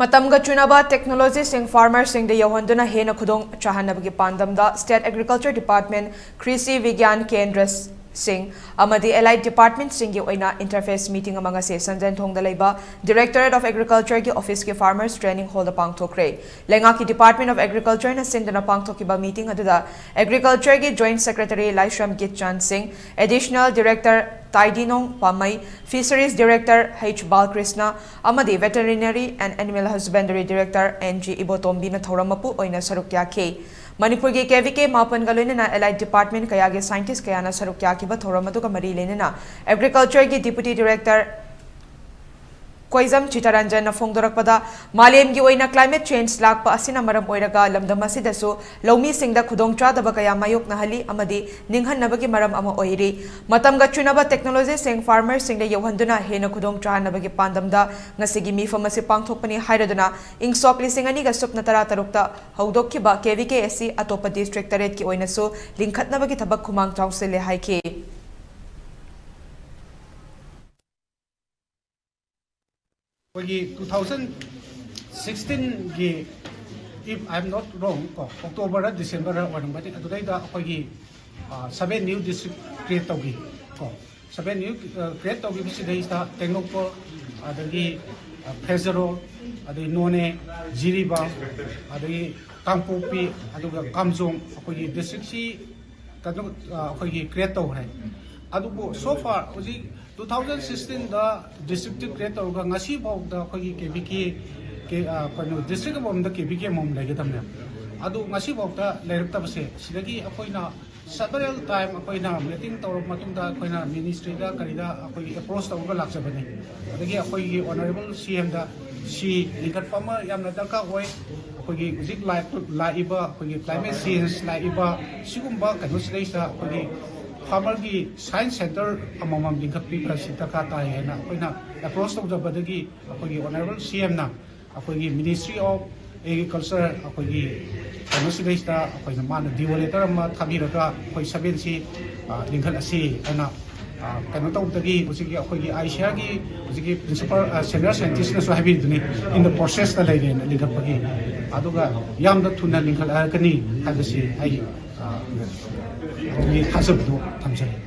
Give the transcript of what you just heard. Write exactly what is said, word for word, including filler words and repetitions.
ꯃꯇꯝꯒ ꯆꯨꯅꯕ ꯇꯦꯛꯅꯣꯂꯣꯖꯤꯁꯤꯡ ꯐꯥꯔꯃꯔꯁꯤꯡꯗ ꯌꯧꯍꯟꯗꯨꯅ ꯍꯦꯟꯅ ꯈꯨꯗꯣꯡ ꯆꯥꯍꯟꯅꯕꯒꯤ ꯄꯥꯟꯗꯝꯗ ꯁ꯭ꯇꯦꯠ ꯑꯦꯒ꯭ꯔꯤꯀꯜꯆꯔ ꯗꯤꯄꯥꯔꯠꯃꯦꯟ, ꯀ꯭ꯔꯤꯁꯤ ꯕꯤꯒ꯭ꯌꯥꯟ ꯀꯦꯟꯗ꯭ꯔꯁꯤꯡ ꯑꯃꯗꯤ ꯑꯦꯂꯥꯏꯠ ꯗꯤꯄꯥꯔꯠꯃꯦꯟꯁꯤꯡꯒꯤ ꯑꯣꯏꯅ ꯏꯟꯇꯔꯐꯦꯁ ꯃꯤꯇꯤꯡ ꯑꯃ ꯉꯁꯤ ꯁꯟꯖꯦꯟꯊꯣꯡꯗ ꯂꯩꯕ ꯗꯤꯔꯦꯛꯇꯣꯔꯦꯠ ꯑꯣꯐ ꯑꯦꯒ꯭ꯔꯤꯀꯜꯆꯔꯒꯤ ꯑꯣꯐꯤꯁꯀꯤ ꯐꯥꯔꯃꯔꯁ ꯇ꯭ꯔꯦꯅꯤꯡ ꯍꯣꯜꯗ ꯄꯥꯡꯊꯣꯛꯈ꯭ꯔꯦ꯫ ꯂꯩꯉꯥꯛꯀꯤ ꯗꯤꯄꯥꯔꯠꯃꯦꯟ ꯑꯣꯐ ꯑꯦꯒ꯭ꯔꯤꯀꯜꯆꯔꯅ ꯁꯤꯟꯗꯨꯅ ꯄꯥꯡꯊꯣꯛꯈꯤꯕ ꯃꯤꯇꯤꯡ ꯑꯗꯨꯗ ꯑꯦꯒ꯭ꯔꯤꯀꯜꯆꯔꯒꯤ joint secretary Laishram Gitchan Singh, additional director Taidinong Pamei, fisheries director H Balakrishna ꯑꯃꯗꯤ veterinary and animal husbandry director N G ꯏꯕꯣꯇꯣꯝꯕꯤꯅ ꯊꯧꯔꯝ ꯃꯄꯨ ꯑꯣꯏꯅ ꯁꯔꯨꯛ ꯌꯥꯈꯤ꯫ ꯃꯅꯤꯄꯨꯔꯒꯤ ꯀꯦ ꯚꯤ ꯀꯦ ꯃꯥꯄꯟꯒ ꯂꯣꯏꯅꯅ ꯑꯦꯂꯥꯏꯠ ꯗꯤꯄꯥꯔꯠꯃꯦꯟ ꯀꯌꯥꯒꯤ ꯁꯥꯏꯟꯇꯤꯁ ꯀꯌꯥꯅ ꯁꯔꯨꯛ ꯌꯥꯈꯤꯕ ꯊꯧꯔꯝ ꯑꯗꯨꯒ ꯃꯔꯤ ꯂꯩꯅꯅ ꯑꯦꯒ꯭ꯔꯤꯀꯜꯆꯔꯒꯤ ꯗꯤꯄꯨꯇꯤ ꯗꯤꯔꯦꯛꯇꯔ ꯀꯣꯏꯖꯝ ꯆꯤꯇꯔꯟꯖꯟꯅ ꯐꯣꯡꯗꯣꯔꯛꯄꯗ, ꯃꯥꯂꯦꯝꯒꯤ ꯑꯣꯏꯅ ꯀ꯭ꯂꯥꯏꯃꯦꯠ ꯆꯦꯟꯖ ꯂꯥꯛꯄ ꯑꯁꯤꯅ ꯃꯔꯝ ꯑꯣꯏꯔꯒ ꯂꯝꯗꯝ ꯑꯁꯤꯗꯁꯨ ꯂꯧꯃꯤꯁꯤꯡꯗ ꯈꯨꯗꯣꯡꯆꯥꯗꯕ ꯀꯌꯥ ꯃꯥꯌꯣꯛꯅꯍꯜꯂꯤ ꯑꯃꯗꯤ ꯅꯤꯡꯍꯟꯅꯕꯒꯤ ꯃꯔꯝ ꯑꯃ ꯑꯣꯏꯔꯤ꯫ ꯃꯇꯝꯒ ꯆꯨꯅꯕ ꯇꯦꯛꯅꯣꯂꯣꯖꯤꯁꯤꯡ ꯐꯥꯔꯃꯔꯁꯤꯡꯗ ꯌꯧꯍꯟꯗꯨꯅ ꯍꯦꯟꯅ ꯈꯨꯗꯣꯡ ꯆꯥꯍꯟꯅꯕꯒꯤ ꯄꯥꯟꯗꯝꯗ ꯉꯁꯤꯒꯤ ꯃꯤꯐꯝ ꯑꯁꯤ ꯄꯥꯡꯊꯣꯛꯄꯅꯤ ꯍꯥꯏꯔꯗꯨꯅ, ꯏꯪ ꯁꯣꯛ ꯂꯤꯁꯤꯡ ꯑꯅꯤꯒ ꯁꯨꯞꯅ ꯇꯔꯥ ꯇꯔꯨꯛꯇ ꯍꯧꯗꯣꯛꯈꯤꯕ ꯀꯦ ꯚꯤ ꯀꯦ ꯑꯁꯤ ꯑꯇꯣꯞꯄ ꯗꯤꯁꯇ꯭ꯔꯤꯛ ꯇꯔꯦꯠꯀꯤ ꯑꯣꯏꯅꯁꯨ ꯂꯤꯡꯈꯠꯅꯕꯒꯤ ꯊꯕꯛ ꯈꯨꯃꯥꯡ ꯆꯥꯎꯁꯤꯜꯂꯦ ꯍꯥꯏꯈꯤ꯫ ꯑꯩꯈꯣꯏꯒꯤ two thousand sixteen ꯒꯤ, if I am not wrong, ꯀꯣ, ꯑꯣꯛꯇꯣꯕꯔ ꯗꯤꯁꯦꯝꯕꯔ ꯑꯣꯏꯔꯝꯒꯅꯤ, ꯑꯗꯨꯗꯩꯗ ꯑꯩꯈꯣꯏꯒꯤ, ꯑ, seven new district create ꯇꯧꯈꯤ, ꯀꯣ꯫ Seven new, ꯑ, create ꯇꯧꯈꯤꯕꯁꯤꯗꯩꯁꯤꯗ ꯇꯦꯡꯅꯧꯄꯜ, ꯑꯗꯒꯤ, ꯑ, ꯐꯦꯖꯔꯣꯜ, ꯑꯗꯒꯤ ꯅꯣꯅꯦ, ꯖꯤꯔꯤꯕꯥꯝ, ꯑꯗꯒꯤ ꯀꯥꯡꯄꯣꯛꯄꯤ, ꯑꯗꯨꯒ ꯀꯥꯝꯖꯣꯡ, ꯑꯩꯈꯣꯏꯒꯤ ꯗꯤꯁꯇ꯭ꯔꯤꯛꯁꯤ ꯀꯩꯅꯣ, ꯑ, ꯑꯩꯈꯣꯏꯒꯤ create ꯇꯧꯈ꯭ꯔꯦ꯫ ꯑꯗꯨꯕꯨ so far ꯍꯧꯖꯤꯛ two thousand sixteen ꯗ ꯗꯤꯁꯇ꯭ꯔꯤꯛꯇꯤ create ꯇꯧꯔꯒ ꯉꯁꯤꯐꯥꯎꯗ ꯑꯩꯈꯣꯏꯒꯤ ꯀꯦ ꯚꯤ ꯀꯦ, ꯀꯦ-, ꯑ, ꯀꯩꯅꯣ, ꯗꯤꯁꯇ꯭ꯔꯤꯛ ꯑꯃꯃꯝꯗ ꯀꯦ ꯚꯤ ꯀꯦ ꯑꯃꯃꯝ ꯂꯩꯒꯗꯕꯅꯦꯕ꯫ ꯑꯗꯨ ꯉꯁꯤꯐꯥꯎꯗ ꯂꯩꯔꯛꯇꯕꯁꯦ, ꯁꯤꯗꯒꯤ ꯑꯩꯈꯣꯏꯅ several time ꯑꯩꯈꯣꯏꯅ ꯃꯤꯇꯤꯡ ꯇꯧꯔꯕ ꯃꯇꯨꯡꯗ ꯑꯩꯈꯣꯏꯅ ꯃꯤꯅꯤꯁꯇ꯭ꯔꯤꯗ ꯀꯔꯤꯗ ꯑꯩꯈꯣꯏꯒꯤ ꯑꯦꯄ꯭ꯔꯣꯁ ꯇꯧꯔꯒ ꯂꯥꯛꯆꯕꯅꯤ꯫ ꯑꯗꯒꯤ ꯑꯩꯈꯣꯏꯒꯤ ꯑꯣꯅꯔꯦꯕꯜ ꯁꯤ ꯑꯦꯝꯗ ꯁꯤ ꯂꯤꯡꯈꯠꯄ ꯑꯃ ꯌꯥꯝꯅ ꯗꯔꯀꯥꯔ ꯑꯣꯏ꯫ ꯑꯩꯈꯣꯏꯒꯤ ꯍꯧꯖꯤꯛ ꯂꯥꯛ-, ꯂꯥꯛꯏꯕ ꯑꯩꯈꯣꯏꯒꯤ climate change ꯂꯥꯛꯏꯕ ꯁꯤꯒꯨꯝꯕ ꯀꯩꯅꯣꯁꯤꯗꯩꯁꯤꯗ ꯑꯩꯈꯣꯏꯒꯤ farmer ꯒꯤ science centre ꯑꯃꯃꯝ ꯂꯤꯡꯈꯠꯄꯤꯕ ꯑꯁꯤ ꯗꯔꯀꯥꯔ ꯇꯥꯏ ꯍꯥꯏꯅ ꯑꯩꯈꯣꯏꯅ ꯑꯦꯄ꯭ꯔꯣꯁ ꯇꯧꯖꯕꯗꯒꯤ ꯑꯩꯈꯣꯏꯒꯤ ꯑꯣꯅꯔꯦꯕꯜ ꯁꯤ ꯑꯦꯝꯅ ꯑꯩꯈꯣꯏꯒꯤ Ministry of Agriculture ꯑꯩꯈꯣꯏꯒꯤ ꯀꯩꯅꯣꯁꯤꯗꯩꯁꯤꯗ ꯑꯩꯈꯣꯏꯅ ꯃꯥꯅ ꯗꯤꯑꯣ ꯂꯦꯇꯔ ꯑꯃ ꯊꯥꯕꯤꯔꯒ ꯑꯩꯈꯣꯏ ꯁꯕꯦꯟꯁꯤ, ꯑ, ꯂꯤꯡꯈꯠꯂꯁꯤ ꯍꯥꯏꯅ ꯑ, ꯀꯩꯅꯣ ꯇꯧꯕꯗꯒꯤ ꯍꯧꯖꯤꯛꯀꯤ ꯑꯩꯈꯣꯏꯒꯤ ꯑꯥꯏ ꯁꯤ ꯑꯥꯔꯒꯤ ꯍꯧꯖꯤꯛꯀꯤ principal, ꯑ, senior scientistꯅꯁꯨ ꯍꯥꯏꯕꯤꯔꯤꯗꯨꯅꯤ, in the processꯇ ꯂꯩꯔꯦꯅ ꯂꯤꯡꯈꯠꯄꯒꯤ꯫ ꯑꯗꯨꯒ ꯌꯥꯝꯅ ꯊꯨꯅ ꯂꯤꯡꯈꯠꯂꯛꯀꯅꯤ ꯍꯥꯏꯕꯁꯤ ꯑꯩ, ꯑ, ꯑꯩꯒꯤ ꯊꯥꯖꯕꯗꯨ ꯊꯝꯖꯔꯤ꯫